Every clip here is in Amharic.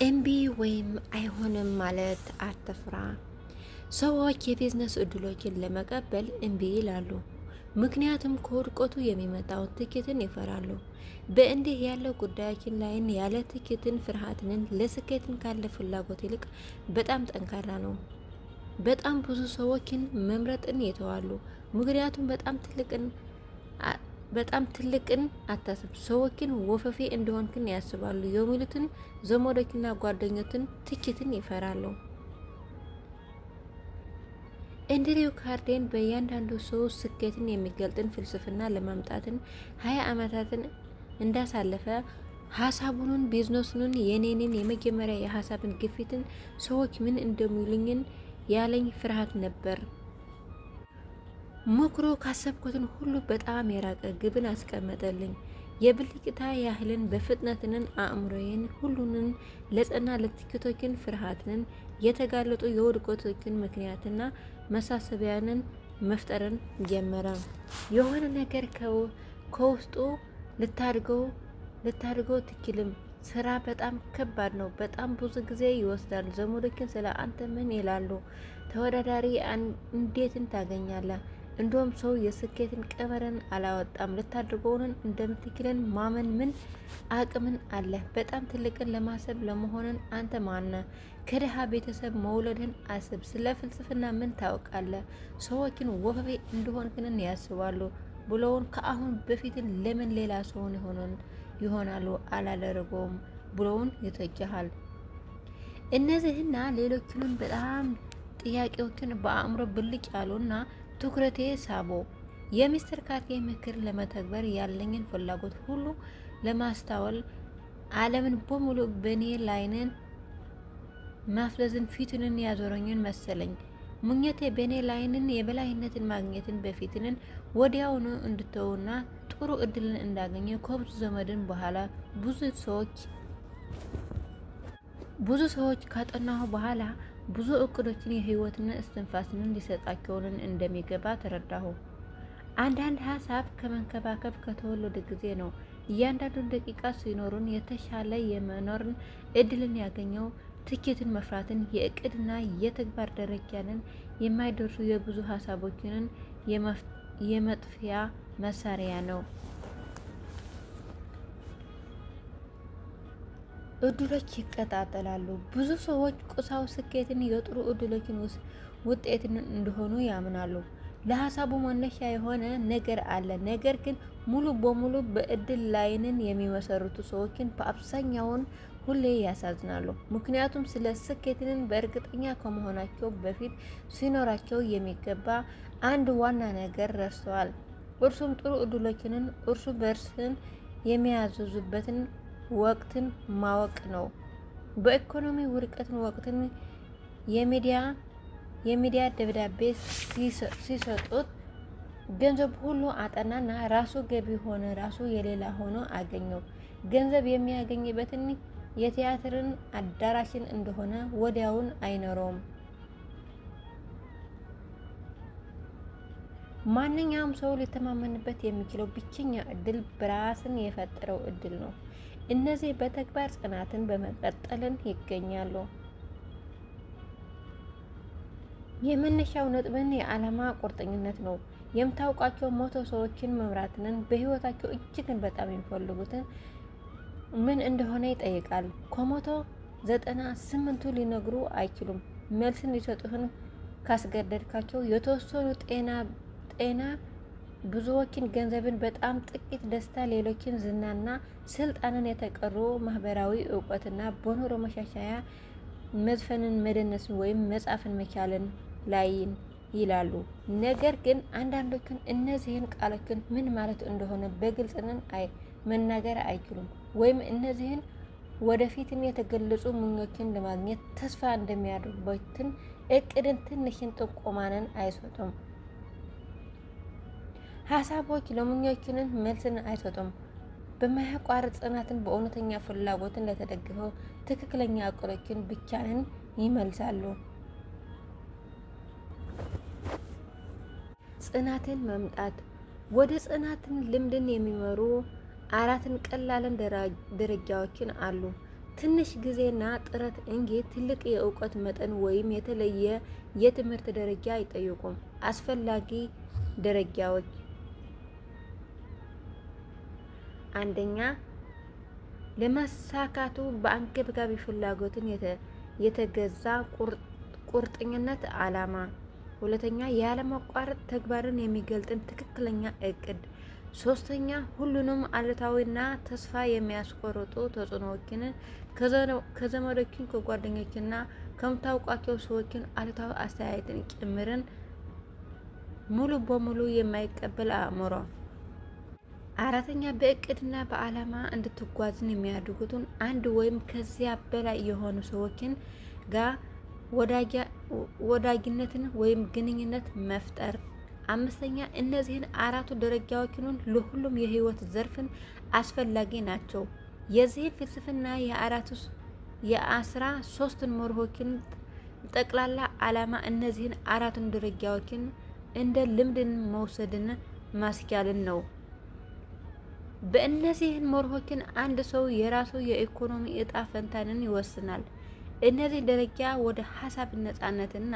እምቢ ወይም አይሆንም ማለት አትፍራ። ሰዎች የቢዝነስ እድሎችን ለመቀበል እምቢ ይላሉ፣ ምክንያቱም ከውድቀቱ የሚመጣውን ትችትን ይፈራሉ። በእንዲህ ያለው ጉዳዮችን ላይን ያለ ትችትን ፍርሃትንን ለስኬትን ካለ ፍላጎት ይልቅ በጣም ጠንካራ ነው። በጣም ብዙ ሰዎችን መምረጥን ይተዋሉ፣ ምክንያቱም በጣም ትልቅን አታስብ፣ ሰዎችን ወፈፌ እንደሆንክን ያስባሉ የሚሉትን ዘመዶችና ጓደኞችን ትችትን ይፈራሉ። ኤንድሪው ካርዴን በእያንዳንዱ ሰው ስኬትን የሚገልጥን ፍልስፍና ለማምጣትን 20 ዓመታትን እንዳሳለፈ ሀሳቡንን ቢዝነሱንን የኔንን የመጀመሪያ የሀሳብን ግፊትን ሰዎች ምን እንደሚሉኝን ያለኝ ፍርሃት ነበር። ሞክሮ ካሰብኩትን ሁሉ በጣም የራቀ ግብን አስቀመጠልኝ። የብልጭታ ያህልን በፍጥነትንን አእምሮዬን ሁሉንን ለጸና ለትችቶችን ፍርሃትንን የተጋለጡ የውድቀቶችን ምክንያትና መሳሰቢያንን መፍጠርን ጀመረ። የሆነ ነገር ከውስጡ ልታድገው ትችልም። ስራ በጣም ከባድ ነው። በጣም ብዙ ጊዜ ይወስዳል። ዘመዶችን ስለ አንተ ምን ይላሉ? ተወዳዳሪ እንዴትን ታገኛለህ? እንደውም ሰው የስኬትን ቀመርን አላወጣም። ልታድርገውን እንደምትችልን ማመን ምን አቅምን አለ? በጣም ትልቅን ለማሰብ ለመሆንን አንተ ማነ? ከድሃ ቤተሰብ መውለድን አስብ። ስለ ፍልስፍና ምን ታውቃለህ? ሰዎችን ወፈፌ እንደሆንክንን ያስባሉ ብለውን ከአሁን በፊትን ለምን ሌላ ሰውን ይሆናሉ አላደረገውም ብለውን ይተችሃል። እነዚህና ሌሎችንም በጣም ጥያቄዎችን በአእምሮ ብልጭ ያሉና ትኩረቴ ሳቦ። የሚስተር ካርዴ ምክር ለመተግበር ያለኝን ፍላጎት ሁሉ ለማስታወል ዓለምን በሙሉ በእኔ ላይንን ማፍለዝን ፊቱንን ያዞረኝን መሰለኝ። ምኞቴ በእኔ ላይንን የበላይነትን ማግኘትን በፊትንን ወዲያውኑ እንድተውና ጥሩ እድልን እንዳገኘ ከብዙ ዘመድን በኋላ ብዙ ሰዎች ካጠናሁ በኋላ ብዙ እቅዶችን የህይወትን እስትንፋስን ሊሰጣቸውን እንደሚገባ ተረዳሁ። አንዳንድ ሀሳብ ከመንከባከብ ከተወለደ ጊዜ ነው። እያንዳንዱን ደቂቃ ሲኖሩን የተሻለ የመኖርን እድልን ያገኘው ትችትን መፍራትን የእቅድና የተግባር ደረጃንን የማይደርሱ የብዙ ሀሳቦችንን የመጥፊያ መሳሪያ ነው። እድሎች ይቀጣጠላሉ። ብዙ ሰዎች ቁሳዊ ስኬትን የጥሩ እድሎችን ውጤትን እንደሆኑ ያምናሉ። ለሀሳቡ መነሻ የሆነ ነገር አለ። ነገር ግን ሙሉ በሙሉ በእድል ላይንን የሚመሰርቱ ሰዎችን በአብዛኛውን ሁሌ ያሳዝናሉ። ምክንያቱም ስለ ስኬትንን በእርግጠኛ ከመሆናቸው በፊት ሲኖራቸው የሚገባ አንድ ዋና ነገር ረስተዋል። እርሱም ጥሩ እድሎችንን እርሱ በእርስን የሚያዘዙበትን ወቅትን ማወቅ ነው። በኢኮኖሚ ውድቀትን ወቅትን የሚዲያ ደብዳቤ ሲሰጡት ገንዘብ ሁሉ አጠናና ራሱ ገቢ ሆነ ራሱ የሌላ ሆኖ አገኘው። ገንዘብ የሚያገኝበትን የቲያትርን አዳራሽን እንደሆነ ወዲያውን አይኖረውም። ማንኛውም ሰው ሊተማመንበት የሚችለው ብቸኛ እድል በራስን የፈጠረው እድል ነው። እነዚህ በተግባር ጽናትን በመቀጠልን ይገኛሉ። የመነሻው ነጥብን የዓላማ ቁርጠኝነት ነው። የምታውቋቸው 100 ሰዎችን መምራትንን በህይወታቸው እጅግን በጣም የሚፈልጉትን ምን እንደሆነ ይጠይቃል። ከ100 98ቱ ሊነግሩ አይችሉም። መልስን ሊሰጡህን ካስገደድካቸው የተወሰኑ ጤና፣ ብዙዎችን ገንዘብን፣ በጣም ጥቂት ደስታ፣ ሌሎችን ዝናና ስልጣንን፣ የተቀሩ ማህበራዊ እውቀትና በኑሮ መሻሻያ መዝፈንን፣ መደነስን ወይም መጻፍን መቻልን ላይን ይላሉ። ነገር ግን አንዳንዶቹን እነዚህን ቃሎችን ምን ማለት እንደሆነ በግልጽንን መናገር አይችሉም ወይም እነዚህን ወደፊትም የተገለጹ ምኞችን ለማግኘት ተስፋ እንደሚያደርጉበትን እቅድን ትንሽን ጥቆማንን አይሰጡም። ሀሳቦች ለምኞችንን መልስን አይሰጡም። በማያቋርጥ ጽናትን በእውነተኛ ፍላጎትን ለተደግፈው ትክክለኛ እቅዶችን ብቻንን ይመልሳሉ። ጽናትን መምጣት ወደ ጽናትን ልምድን የሚመሩ አራትን ቀላልን ደረጃዎችን አሉ። ትንሽ ጊዜና ጥረት እንጂ ትልቅ የእውቀት መጠን ወይም የተለየ የትምህርት ደረጃ አይጠይቁም። አስፈላጊ ደረጃዎች፣ አንደኛ፣ ለማሳካቱ በአንገብጋቢ ፍላጎትን የተገዛ ቁርጠኝነት ዓላማ። ሁለተኛ፣ ያለማቋረጥ ተግባርን የሚገልጥን ትክክለኛ እቅድ። ሶስተኛ፣ ሁሉንም አሉታዊና ተስፋ የሚያስቆርጡ ተጽዕኖዎችን ከዘመዶችን፣ ከጓደኞችና ከምታውቋቸው ሰዎችን አሉታዊ አስተያየትን ጭምርን ሙሉ በሙሉ የማይቀበል አእምሮ። አራተኛ፣ በእቅድና በዓላማ እንድትጓዝን የሚያደርጉትን አንድ ወይም ከዚያ በላይ የሆኑ ሰዎችን ጋር ወዳጅነትን ወይም ግንኙነት መፍጠር። አምስተኛ፣ እነዚህን አራቱ ደረጃዎችን ለሁሉም የህይወት ዘርፍን አስፈላጊ ናቸው። የዚህን ፍልስፍና የአራቱ የ13ን መርሆችን ጠቅላላ ዓላማ እነዚህን አራቱን ደረጃዎችን እንደ ልምድን መውሰድን ማስቻልን ነው። በእነዚህን መርሆችን አንድ ሰው የራሱ የኢኮኖሚ እጣ ፈንታንን ይወስናል። እነዚህ ደረጃ ወደ ሀሳብ ነጻነትና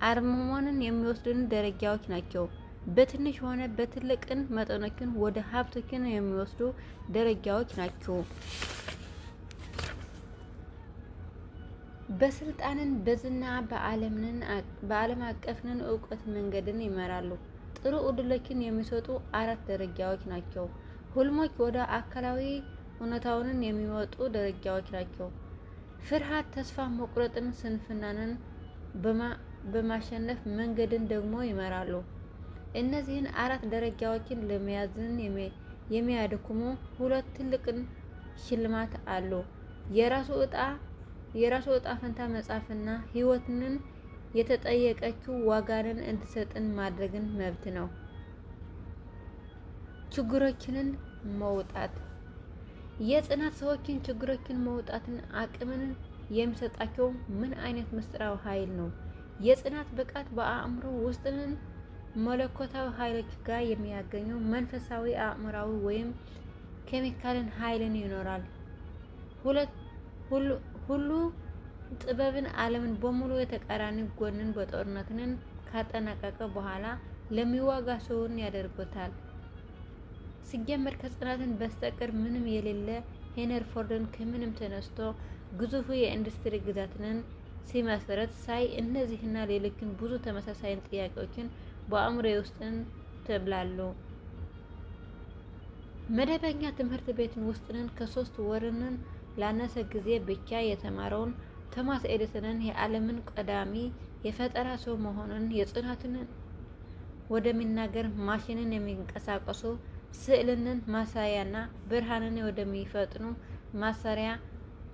አርምሞንን የሚወስዱን ደረጃዎች ናቸው። በትንሽ ሆነ በትልቅን መጠኖችን ወደ ሀብቶችን የሚወስዱ ደረጃዎች ናቸው። በስልጣንን፣ በዝና፣ በዓለም አቀፍንን እውቀት መንገድን ይመራሉ። ጥሩ እድሎችን የሚሰጡ አራት ደረጃዎች ናቸው። ህልሞች ወደ አካላዊ እውነታውን የሚወጡ ደረጃዎች ናቸው። ፍርሃት፣ ተስፋ መቁረጥን፣ ስንፍናንን በማሸነፍ መንገድን ደግሞ ይመራሉ። እነዚህን አራት ደረጃዎችን ለመያዝን የሚያደክሙ ሁለት ትልቅን ሽልማት አሉ። የራሱ እጣ ፈንታ መጻፍና ህይወትንን የተጠየቀችው ዋጋንን እንድሰጥን ማድረግን መብት ነው። ችግሮችንን መውጣት። የጽናት ሰዎችን ችግሮችን መውጣትን አቅምን የሚሰጣቸው ምን አይነት ምስጢራዊ ኃይል ነው? የጽናት ብቃት በአእምሮ ውስጥንን መለኮታዊ ኃይሎች ጋር የሚያገኙ መንፈሳዊ፣ አእምራዊ ወይም ኬሚካልን ኃይልን ይኖራል። ሁሉ ጥበብን ዓለምን በሙሉ የተቃራኒ ጎንን በጦርነትን ካጠናቀቀ በኋላ ለሚዋጋ ሰውን ያደርጉታል። ሲጀመር ከጽናትን በስተቀር ምንም የሌለ ሄነሪ ፎርድን ከምንም ተነስቶ ግዙፉ የኢንዱስትሪ ግዛትንን ሲመሰረት ሳይ እነዚህና ሌሎችን ብዙ ተመሳሳይ ጥያቄዎችን በአእምሮዬ ውስጥን ተብላሉ። መደበኛ ትምህርት ቤትን ውስጥንን ከ3 ወርንን ላነሰ ጊዜ ብቻ የተማረውን ቶማስ ኤዲሰንን የዓለምን ቀዳሚ የፈጠራ ሰው መሆኑን የጽናትን ወደሚናገር ማሽንን የሚንቀሳቀሱ ስዕልንን ማሳያና ብርሃንን ወደሚፈጥኑ ማሰሪያ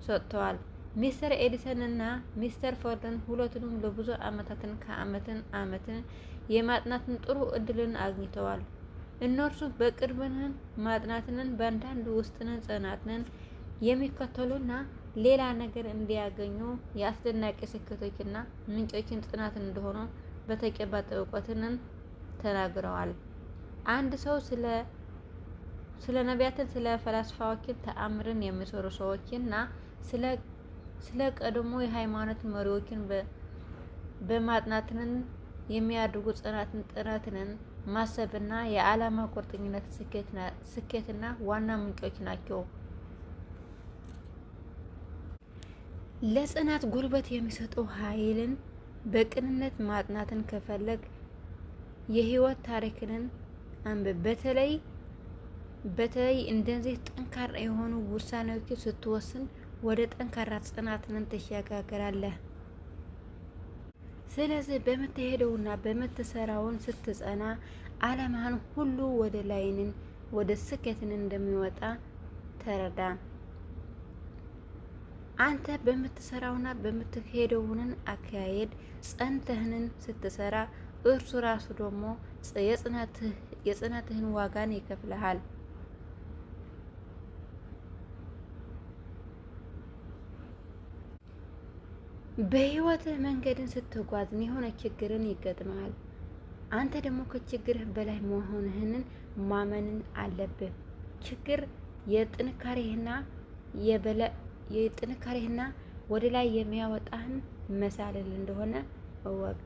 ሰጥተዋል። ሚስተር ኤዲሰን እና ሚስተር ፎርድን ሁለቱንም ለብዙ አመታትን ከአመትን አመትን የማጥናትን ጥሩ እድልን አግኝተዋል። እነርሱ በቅርብንን ማጥናትንን በአንዳንድ ውስጥንን ጽናትንን የሚከተሉና ሌላ ነገር እንዲያገኙ የአስደናቂ ስኬቶችና ምንጮችን ጽናት እንደሆኑ በተጨባጭ እውቀትንን ተናግረዋል። አንድ ሰው ስለ ነቢያትን፣ ስለ ፈላስፋዎችን፣ ተአምርን የሚሰሩ ሰዎችና ስለ ቀድሞ የሃይማኖት መሪዎችን በማጥናትንን የሚያድርጉ ጽናትን ጥረትንን ማሰብና የዓላማ ቁርጠኝነት ስኬትና ዋና ምንጮች ናቸው። ለጽናት ጉልበት የሚሰጠው ኃይልን በቅንነት ማጥናትን ከፈለግ የህይወት ታሪክንን አንብብ። በተለይ እንደዚህ ጠንካራ የሆኑ ውሳኔዎችን ስትወስን ወደ ጠንካራ ጽናትንን ትሸጋገራለህ። ስለዚህ በምትሄደውና በምትሰራውን ስትጸና ዓላማህን ሁሉ ወደ ላይንን ወደ ስኬትን እንደሚወጣ ተረዳ። አንተ በምትሰራውና በምትሄደውንን አካሄድ ጸንተህንን ስትሰራ እርሱ ራሱ ደግሞ የጽናትህን ዋጋን ይከፍልሃል። በህይወትህ መንገድን ስትጓዝ የሆነ ችግርን ይገጥመሃል። አንተ ደግሞ ከችግርህ በላይ መሆንህንን ማመንን አለብህ። ችግር የጥንካሬህና የጥንካሬህና ወደ ላይ የሚያወጣህን መሳልል እንደሆነ እወቅ።